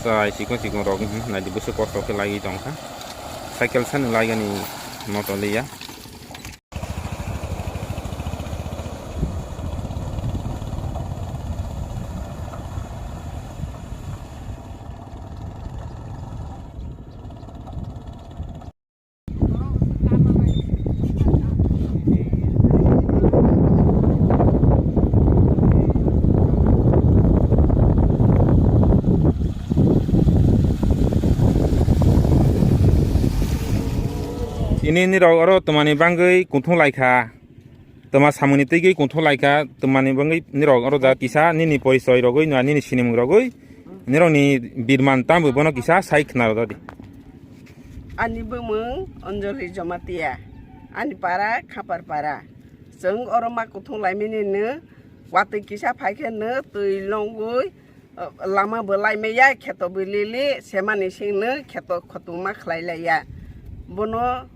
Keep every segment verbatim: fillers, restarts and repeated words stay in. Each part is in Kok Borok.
Tai chikon chikon rok, hmm, naidi bwswk kosto khe laiwi tongkha. Cycle sano laigani moto liya. Tini nirok oro twmani bangwi kunthung laikha. Twma samungni twi gwi kunthung laikha, twmani bangwi nirok oro ja kisa nini porichoi rogwi, nini sinimung rogwi, nirokni birman tambo bono kisa sai khna rwdi. Ani bumung Anjali Jamatia, ani para Khapar para. Chwng oro ma kuthung laimani no, watwi kisa phaikhe no twi longwi, lama bo laimaya, kheto bo lili, semani singno kheto khotuma khlai laiya. Bono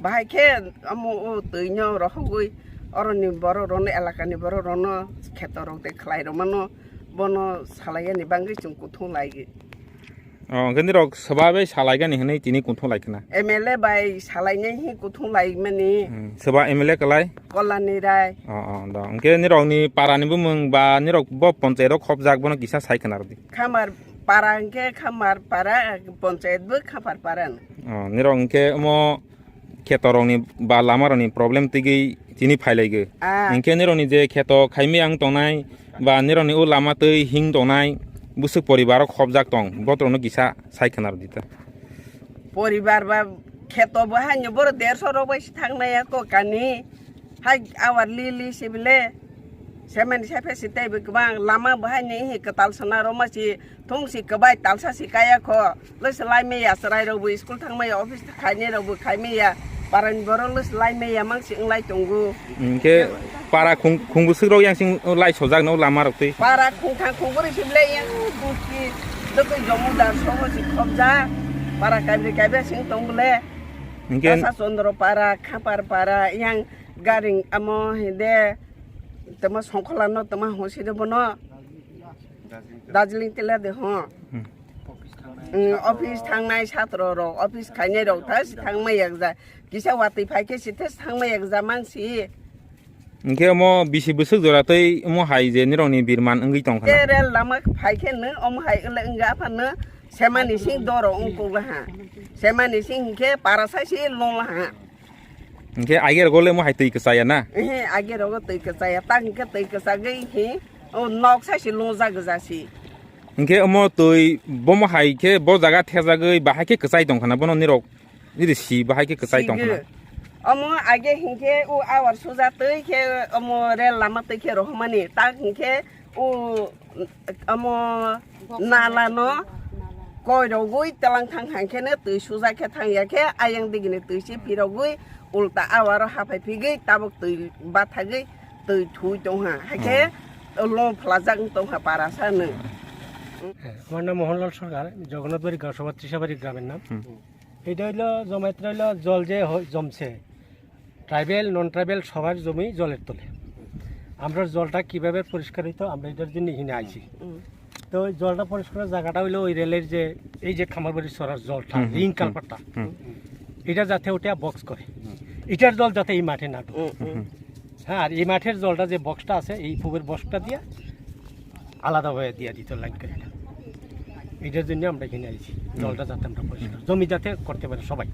bahai khe omo o twi no rohogwi, oroni borok rokno, elakani borok rokno kheto rok de khlai rwmano, bono salaiyani bangwi chwng kuthung lai. O, hwnkhe nirok swba bai salaigani hwnwi tini kunthung lai khna? M L A bai salainai hi kunthung lai mani. Hmm, swba M L A kwlai? Kolani Rai. O, o, do. Hwnkhe nirokni parani bumung ba nirok bo ponchayat o khopjak bono kisa sai khna rwdi. Khamar para hwnkhe Khamar para, ponchayat bo Khamar para no. O, nirok hwnkhe omo kheto rokni ba lama rokni problem twi gwi tini phai lai gwi. Ah. Hwnkhe nirokni je kheto khaimaya wng tongnai ba nirokni o lama twi hing tongnai bwswk poribar rok khopjak tong, botrok no kisa sai khna rwdi ta. Poribar ba kheto bo haino borok derso rok bai si thang nai ya ko kani. Hai awar li li si bile. Semani sai phe si tei bo kwbang lama bo haino hi kwtal sana roma si thung si kwbai talsa si kaya kho. Lwsa lai maya chwrai rok bo school thang maya office khainai rok bo khai maya. Parani borok lwsa lai maya mang si wng lai tongo. Hwnkhe para khung, khung bwswk rok yang sing lai sojak no lama rok twi. Para khung thang khung bwrwi si bile yang buki dokoi jomu dar soho si khobjak. Para kaibri kaiba sing tong bile. Hwnkhe Kasa Chondro para, Khapar para, yang garing amo hinde, tama songkhola no tama hosi de bono. Darjeeling tila de ho. Hmm. Mm, office thangnai satro rok, office khainai rok thas thangmai yakja. Kisa watwi phai khe si thas thangmai yakja man si. Hwnkhe omo bisi bwswk jora tei omo hai je nirokni birman wngwi tongkha na? Te rel lama phai khe no omo hai wle wngya phano semani sing doro wngkuk laha. Semani sing hinkhe para sai se long laha. Hwnkhe age rogo le omo hai twi kwchaya na? Ehe, age rogo twi kwchaya. Tak hinkhe twi kwchagwi hi o nok sai se long jak gwja si. Hwnkhe omo twi bomo hai khe bo jaga thejagwi bahai khe kwchai tongkha na bono nirok? Nini si bahai khe kwchai tong khna? Omo age hinkhe o awar suja twi khe omo rel lama twi khe rohormani. Tak hinkhe o omo nala no koi rogwi telang thang hai khe no twi suja khe thang ya khe ayang digini twi si phirogwi ulta awaro haphai phigwi tabuk twi bathagwi twi thui tong ha. Hai khe long phlajak wng tong ha para sa no. আমার নাম মোহনলাল সরকার, জগন্নাথবাড়ি গাঁওসভা ত্রিশাবাড়ি গ্রামের নাম। হুম। এটা হইলো জমায়েতটা হইলো জল যে হ-, জমছে, ট্রাইবেল, নন ট্রাইবেল সবার জমি জলের তলে। আমরা জলটা কিভাবে পরিষ্কার হইতো, আমরা এটার জন্য এখানে আইছি। হুম। তো ওই জলটা পরিষ্কার করার জায়গাটা হইলো ওই রেলের যে, এই যে খামারবাড়ি সরার জলটা, হুম, হুম, রিং হুম, কালভার্টটা, হুম। এটা যাতে ওটা বক্স করে, হুম। এটার জল যাতে এই মাঠে না ঢুকে। হুম, হুম। হুম। হ্যাঁ, আর এই মাঠের জলটা যে বক্সটা আছে, এই পুবের বক্সটা দিয়ে আলাদাভাবে দিয়ে দিত লাইন করে এটা। এটার জন্য আমরা এখানে আইছি, হুম। জলটা যাতে আমরা পরিষ্কার, জমি যাতে করতে পারে সবাই।